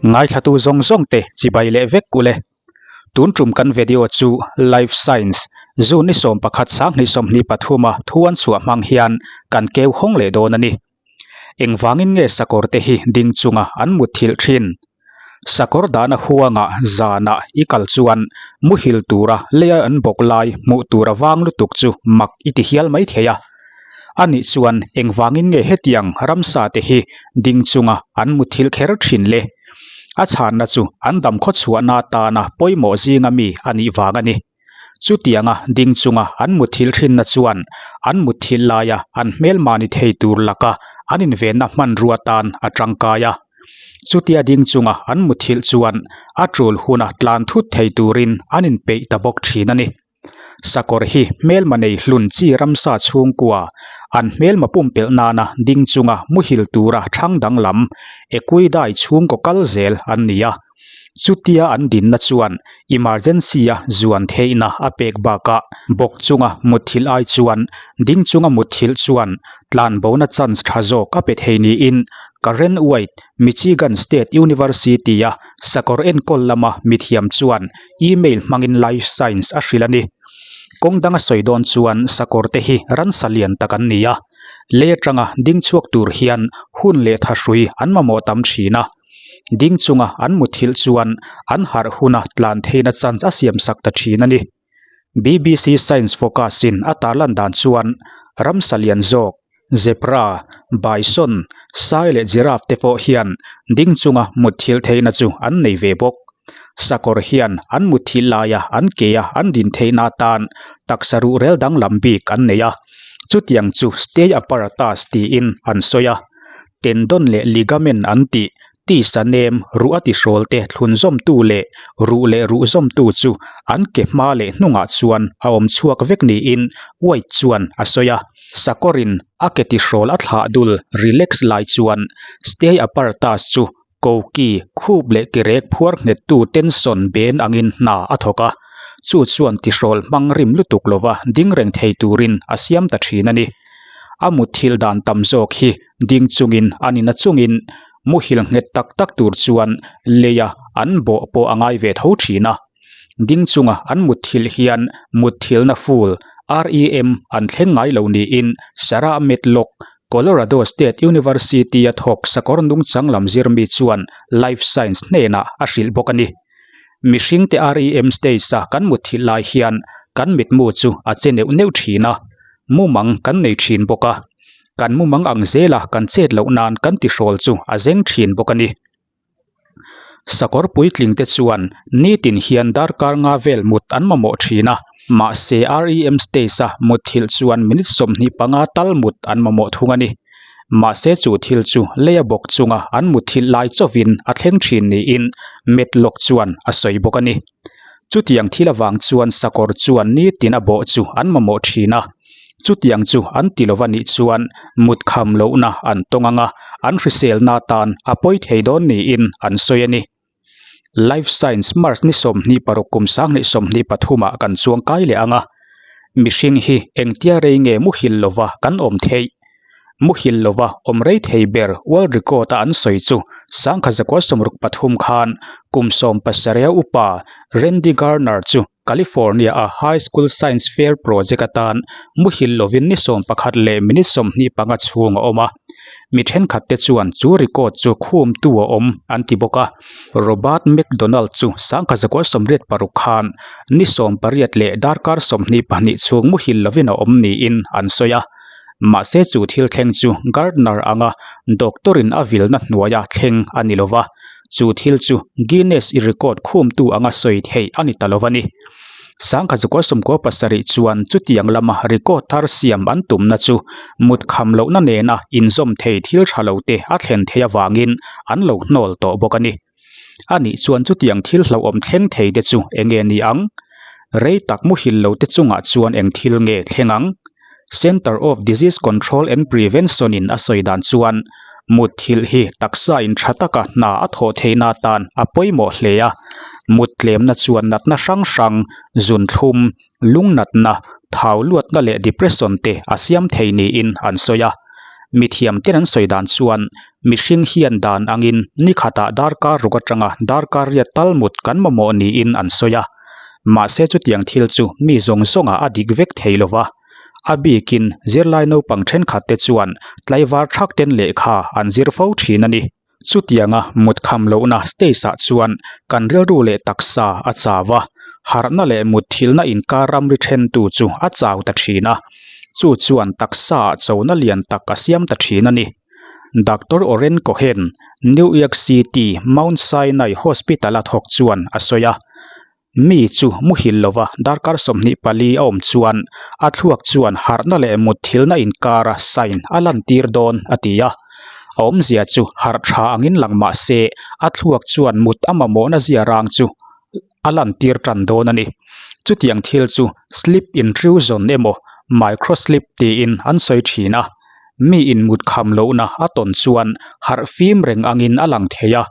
Ngaithlatu zawng zawng te chibai leh vek ule. Tun tum kan video chu Life Science June ni 11 2023 a thu an chhuah hmang hian kan keu hawng leh dawn a ni. Engvangin nge sakawr te hi ding chunga an mutthilh thin? Sakawr dahna huangah zanah i kal chuan muhil tura leia an bawk lai hmuh tur a vang lutuk chu mak i ti hial mai thei a. A nih chuan engvangin nge hetiang ramsa te hi ding chunga an muthilh kher thin le? A chhanna chu an dam khawchhuahna atana pawimawh zinga mi a nih vang a ni. Chutianga ding chunga an muthilh thinna chuan an muthilh laia an hmelma ni thei tur laka an invenna hmanrua tan a tangkai a. Chutia ding chunga an muthilh chuan a tul huna tlan thut thei turin an inpeih ta bawk thin a ni. Sakawr hi hmelma nei hlun chi ramsa chhungkua an hmelma pumpelh nana ding chunga muhil tura thang danglam Equidae chhungkaw kal zel an ni a. Chutia an dinna chuan emergency-a zuan theihna a pek bakah bawk chunga mutthilh ai chuan ding chunga mutthilh chuan tlanbona chance tha zawk a pe thei niin Karen White, Michigan State University-a sakawr enkawl lama mithiam chuan email hmangin Life Science a hrilh a ni. Kawng danga sawi dawn chuan sakawr te hi ransa lian tak an ni a, lei atanga ding chhuak tur hian hun leh thahrui an mamawh tam thin a. Ding chunga an muthilh chuan an harh huna tlan theihna chance a siam sak ta thin a ni. BBC Science Focus in a tarlan dan chuan ramsa lian zawk, zebra, bison, sai leh giraffe te pawh hian ding chunga mutthilh theihna chu an nei ve bawk. Sakawr hian an mutthilh laia an ke a an din theihna atan taksa ruhrel danglam bik an nei a, chutiang chu stay apparatus tiin an sawi a. Tendon leh ligament an tih tisa nem ruh a tihrawl te thlun zawmtu leh ruh leh ruh zawmtu chu an ke hma leh hnungah chuan a awm chhuak vek niin White chuan a sawi a. Sakawrin a ke tihrawl a thlah dul relax lai chuan stay apparatus chu koki, khup leh kirek phuar nghettu tension ben angin hna a thawk a, chu chuan tihrawl hmang rim lutuk lova ding reng thei turin a siam ta thin a ni. A mutthilh dan tam zawk hi ding chungin a nina chungin muhil nghet tak tak tur chuan leia an bawh pawh a ngai ve tho thin a. Ding chunga an mutthilh hian mutthilhna full, REM, an thleng ngai lo niin Sarah Medlock, Colorado State University-a thawk sakawr nungchang lam zirmi chuan Life Science hnenah a hrilh bawk a ni. Mihringte REM stage-a kan mutthilh lai hian kan mitmu chu a che neuh neuh thin a, mumang kan nei thin bawk a. Kan mumang ang zela kan chet loh nan kan tihrawl chu a zeng thin bawk a ni. Sakawr puitling te chuan nitin hian darkar nga vel mut an mamawh thin a, mahse REM stage-a mutthilh chuan minute 25 tal mut an mamawh thung a ni. Mahse chu thil chu leia bawk chunga an mutthilh lai chauhin a thleng thin niin Medlock chuan a sawi bawk a ni. Chutiang thil avang chuan sakawr chuan nitin a bawh chu an mamawh thin a, chutiang chu an ti lova nih chuan mut kham lohna an tawng ang a, an hriselna atan a pawi thei dawn niin an sawi a ni. Life Science March ni 26 kum 2023 ah kan chuang kai leh ang a, mihring hi engtia rei nge muhil lova kan awm theih? Muhil lova awm rei thei ber world record a an sawi chu 1963 khan kum 17 upa Randy Garner chu California a High School Science Fair project atan muhil lovin ni 11 leh minute 25 chhung a awm a. Mi thenkhat te chuan chu record chu khumtu a awm an ti bawk a. Robert McDonald chu 1986 khan ni 18 leh darkar 22 chhung muhil lovin a awm niin an sawi a. Mahse chu thil thleng chu Gardner anga doctor-in a vilna hnuaia thleng a ni lova, chu thil chu Guinness i record khumtu anga sawi theih a ni ta lo a ni. 1997 chuan chutiang lama record thar siam an tumna chu mut kham lohna nena inzawm thei thil tha lo te a thlen theih avangin an lo hnawl tawh bawk a ni. A nih chuan chutiang thil hlauhawm thleng thei te chu eng nge ni ang? Rei tak muhil lo te chungah chuan eng thil nge thleng ang? Centre of Disease Control and Prevention in a sawi dan chuan mutthilh hi taksa in tha taka hna a thawh theihna atan a pawimawh hle a, mut tlemna chuan natna hrang hrang, zunthlum, lungnatna, thau luatna leh depression te a siam thei niin an sawi a. Mithiam ten an sawi dan chuan mihring hian dan angin ni khatah darkar ruk atanga darkar riat tal mut kan mamawh niin an sawi a. Mahse chutiang thil chu mi zawng zawngah a dik vek thei lo va. A bikin zirlai naupang thenkhat te chuan tlaivar thak ten lehkha an zir fo thin a ni. Chutianga mut kham lohna stage ah chuan kan rilru leh taksa a chau a, harhna leh mut thilna inkar ramri thentu chu a chau ta thin a, chu chuan taksa ah chona lian tak a siam ta thin a ni. Doctor Oren Cohen, New York City Mount Sinai Hospital a thawk chuan a sawi a, Mi chu muhil lova darkar 24 a awm chuan a thluak chuan harhna leh mutthilna inkara sign a lantir dawn a ti a. A awmzia chu harh tha angin lang mah se a thluak chuan mut a mamawhna zia rang chu a lantir tan dawn a ni. Chutiang thil chu sleep intrusion emaw microsleep tiin an sawi thin a. Mi inmut kham lohna a tawn chuan harh fim reng angin a lang thei a,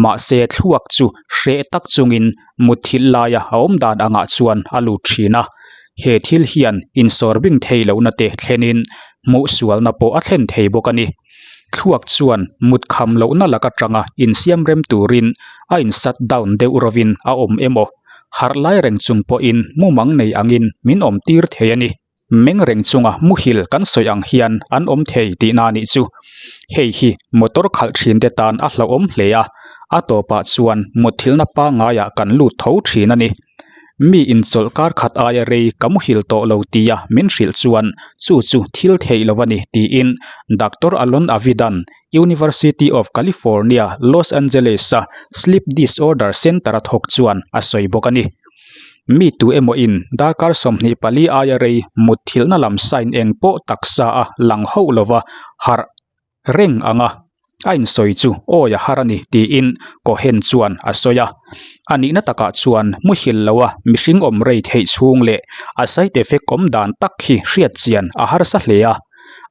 mahse thluak chu hreh tak chungin mutthilh laia a awm dan angah chuan a lut thin a. He thil hian insawr bing thei lohna te thlenin hmuh sualna pawh a thlen thei bawk a ni. Thluak chuan mut kham lohna lak atanga insiam rem turin a in shut down deuh rovin a awm emaw, harh lai reng chung pawhin mumang nei angin min awm tir thei a ni. Meng reng chunga muhil kan sawi ang hian an awm thei tihna a nih chu. Hei hi motor khalh thin te tan a hlauhawm hle a, a tawpah chuan mutthilhna pangngaiah kan lut tho thin a ni. Mi inchawlh kar khat aia rei ka muhil tawh lo tia min hrilh chuan chu chu thil theih lo a ni tiin Doctor Alon Avidan, University of California, Los Angeles-a Sleep Disorder Center-a thawk chuan a sawi bawk a ni. Mi tu emaw in darkar 24 aia rei mutthilhna lam sign eng pawh taksa a lang hauh lova harh reng ang a, a insawi chu awi a har a ni tiin Cohen chuan a sawi a. A nihna takah chuan muhil loa mihring awm rei theih chhung leh a side effect awm dan tak hi hriat chian a harsa hle a.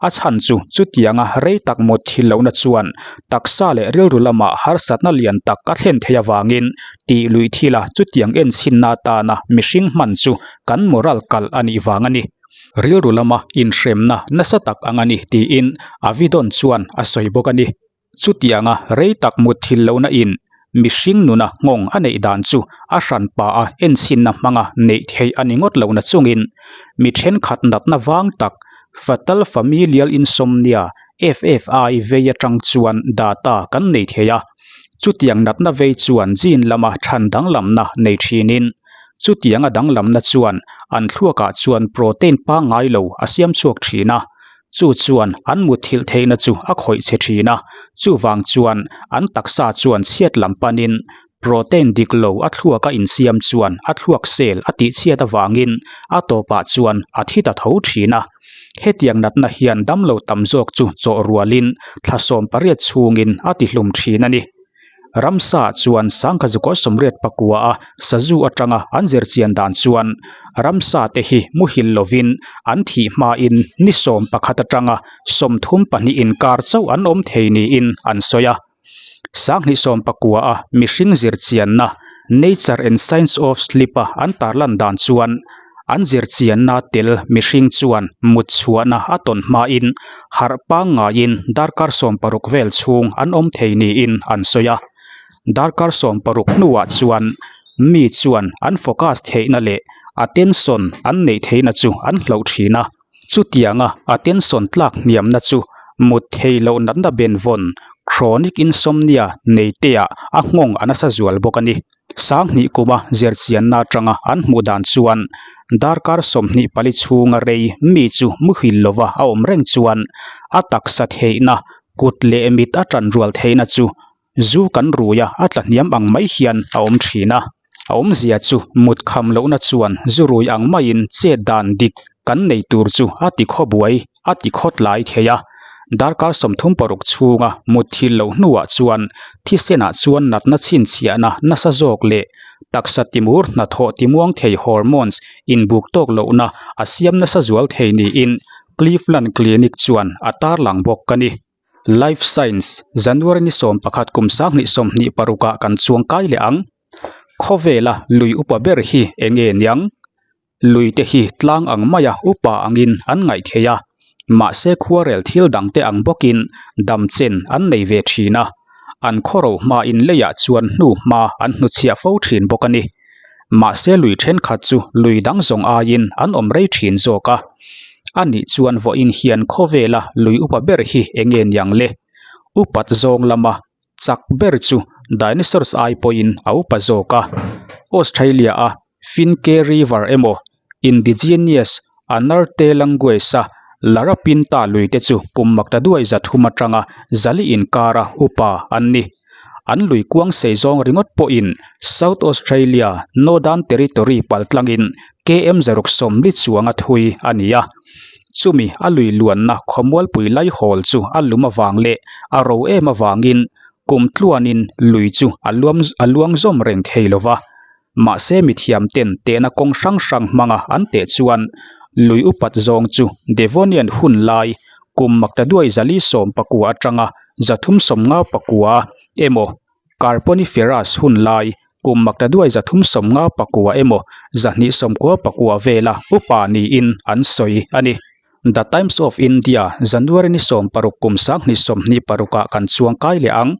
A chhan chu chutianga rei tak mut thil lohna chuan taksa leh rilru lamah harsatna lian tak a thlen theih avangin tih luih thila chutiang enchhinna atana mihring hman chu kan moral kalh a nih vang a ni. Rilru lama inhremna nasa tak ang a ni tiin Avidon chuan a sawi bawk a ni. Chutianga rei tak mut thil lohna in mihring nuna nghawng a neih dan chu a hran pa a enchhinna hmanga neih theih a ni ngawt lohna chungin mi thenkhat natna vang tak Fatal Familial Insomnia, FFI, vei atang chuan data kan nei thei a. Chutiang natna vei chuan gene lama than danglamna nei thinin chutianga danglamna chuan an thluakah chuan protein pangngai lo a siam chhuak thin a. Chu chuan an mutthilh theihna chu a khawih chhe thin a, chuvang chuan an taksa chuan chhiat lam panin protein dik lo a thluak a insiam chuan a thluak cell a tihchhiat avangin a tawpah chuan a thi ta tho thin a. Hetiang natna hian damlo tam zawk chu chawh rualin thla 18 chhungin a tihlum thin a ni. Ramsa chuan sangkha zukaw 89 a sazu atanga an zirchian dan chuan ramsa te hi muhil lovin an thih hmain ni 11 atanga 32 inkar chauh an awm thei niin an sawi a. 2019 a mihring zirchianna Nature and Science of Sleep a an tarlan dan chuan an zirchianna tel mihring chuan mut chhuahna a tawn hmain harh pangngaiin darkar 60 vel chhung an awm thei niin an sawi a. Darkar 60 hnuah chuan mi chuan an focus theihna leh attention an neih theihna chu an hloh thin a. Chutianga attention tlak hniamna chu mut thei loh natna benvawn chronic insomnia nei teah a nghawng a nasa zual bawk a ni. 2000 kuma zirchianna atanga an hmuh dan chuan darkar 24 chhunga rei mi chu muhil lova a awm reng chuan a taksa theihna kut leh mit a tan rual theihna chu zu kan ruia a tla hniam ang mai hian a awm thin a. A awmzia chu mut kham lohna chuan zu rui ang maiin chet dan dik kan nei tur chu a ti khawbuai a ti khawtlai thei a. Darkar 36 chhunga mut thil loh hnuah chuan thisenah chuan natna chhinchhiahna nasa zawk leh taksa timur hnathawh timuang thei hormones inbuk tawk lohna a siam nasa zual thei niin Cleveland Clinic chuan a tarlang bawk a ni. Life Science, January ni 11 kum 2026 ah kan chuang kai leh ang. Khawvela lui upa ber hi enge niang? Lui te hi tlang ang maia upa angin an ngaih thei a. Mahse khuarel thil dangte ang bawkin dam chen an nei ve thin a, an khawro hmain leiah chuan hnu hma an hnuchhiah fo thin bawk a ni. Mahse lui thenkhat chu lui dang zawng aiin an awm rei thin zawk a. A nih chuan vawiin hian khawvela lui upa ber hi enge niang le? Upat zawng lama chak ber chu dinosaurs ai pawhin a upa zawk a. Australia-a Finke River emaw Indigenous Anarte Language-a Larapinta lui te chu kum makta duai 300 atanga 400 inkara upa an ni. An lui kuang sei zawng ringawt pawhin South Australia Northern Territory paltlangin KM 640 chuanga thui a ni a. Chumi a lui luanna khawmualpui laihawl chu a lum avang leh a ro em avangin kum tluanin lui chu a luam a luang zawm reng thei lo va. Mahse mithiam ten tehna kawng hrang hrang hmanga an teh chuan lui upat zawng chu Devonian hun lai kum makta duai 419 atanga 359 emaw Carboniferous hun lai kum makta duai 359 emaw 299 vela upa niin an sawi a ni. The Times of India, January ni 16 kum 2026 ah kan chuang kai leh ang.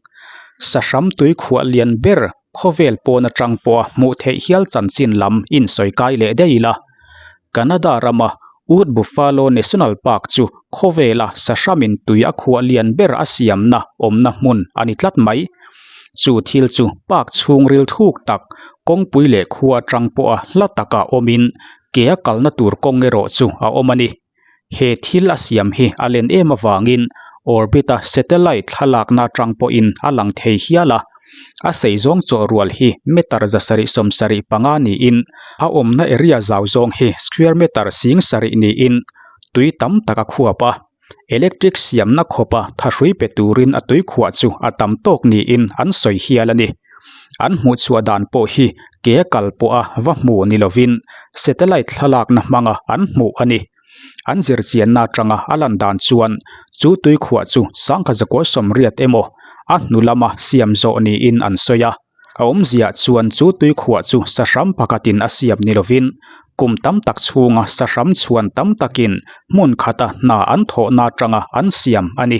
Sahram tuikhuah lian ber Khawvel pawn atang pawha hmuh theih hial chanchin lam insawi kai leh daih ila. Canada rama Wood Buffalo National Park chu khawvela sahramin tui a khuah lian ber a siamna awmna hmun a ni tlat mai. Chu thil chu park chhungril thuk tak, kawngpui leh khua atang pawha hla taka awmin ke a kalna tur kawng erawh chu a awm a ni. He thil a siam hi a len em avangin orbit-a satellite thlalakna atang pawhin a lang thei hial a. A sei zawng chawh rual hi meter 775 niin a awmna area zau zawng hi square meter 7000 niin tui tam tak a khuap a. Electric siamna khawpa thahrui pe turin a tuikhuah chu a tam tawk niin an sawi hial a ni. An hmuhchhuah dan pawh hi ke kal pawha va hmu ni lovin satellite thlalakna hmanga an hmuh a ni. An zirchianna atanga a lan dan chuan chu tuikhuah chu sangkha zakua sawmriat emaw a hnu lama siam zawh niin an sawi a. A awmziah chuan chu tuikhuah chu sahram pakhatin a siam ni lovin kum tam tak chhunga sahram chhuan tam takin hmun khata hna an thawhna atanga an siam a ni.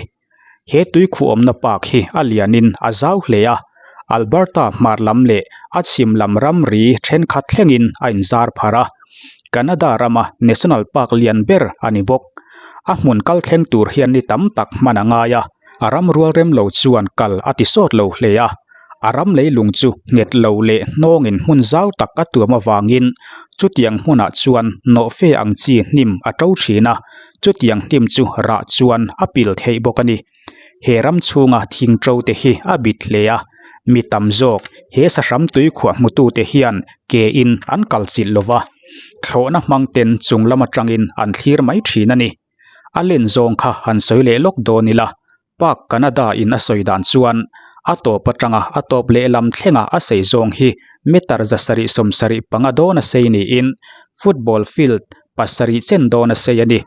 He tuikhuah awmna park hi a lianin a zau hle a, Alberta hmar lam leh a chhim lam ramri thenkhat thlengin a inzar pharh a, Canada rama National Park lian ber a ni bawk. A hmun kal thleng tur hian ni tam tak hman a ngai a, a ram rual rem lo chuan kal a ti sawt lo hle a, a ram leilung chu nghet lo leh hnawngin hmun zau tak a tuam avangin chutiang hmunah chuan nawhfe ang chi hnim a to thin a, chutiang hnim chu rah chuan a pil theih bawk a ni. He ram chhunga thing to te hi a bit hle a, mi tam zawk he sahram tuikhuah hmutute hian ke in an kal chilh lo va, thlawhna hmang ten chung lam atangin an thlir mai thin a ni. A len zawng kha han sawi leh lawk dawn ila, Park Canada in a sawi dan chuan a tawp atanga a tawp lehlam thlenga a sei zawng hi meter 775 dawn a sei niin football field pasarih chen dawn a sei a ni.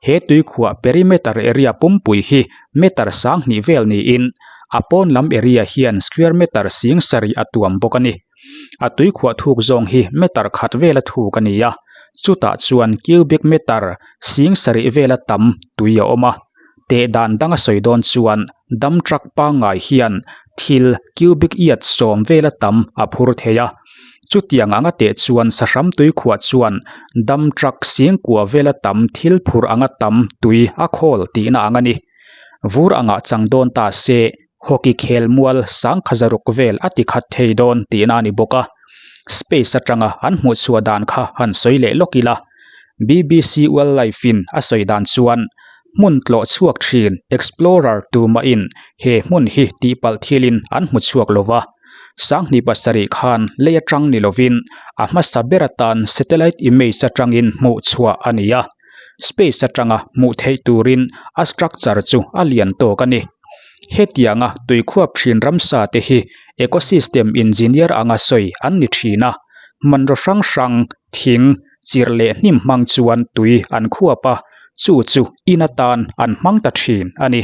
He tuikhuah perimeter area pumpui hi meter 2000 vel niin a pawn lam area hian square meter 7000 a tuam bawk a ni. A tuikhuah thuk zawng hi meter khat vela thuk a ni a, chutah chuan cubic meter 7000 vela tam tui a awm a. Teh dan dang a sawi dawn chuan dam truck pangngai hian thil cubic yard 10 vela tam a phur thei a. Chutiang anga teh chuan sahram tuikhuah chuan dam truck 9000 vela tam thil phur anga tam tui a khawl tihna ang a ni. Vur angah chang dawn ta se hockey khel mual 1600 vel a ti khat thei dawn tihna a ni bawk a. Space atanga an hmuhchhuah dan kha han sawi leh lawk ila. BBC Wildlife in a sawi dan chuan hmun tlawh chhuak thin explorer tumahin he hmun hi tihpalh thilin an hmu chhuak lova. 2007 khan lei atang ni lovin a hmasa ber atan satellite image atangin hmuh chhuah a ni a. Space atanga hmuh theih turin a structure chu a lian tawk a ni. Hetianga tuikhuap thin ramsa te hi ecosystem engineer anga sawi an ni thin a. Hmanraw hrang hrang, thing, chirh leh hnim hmang chuan tui an khuap a, chu chu in atan an hmang ta thin a ni.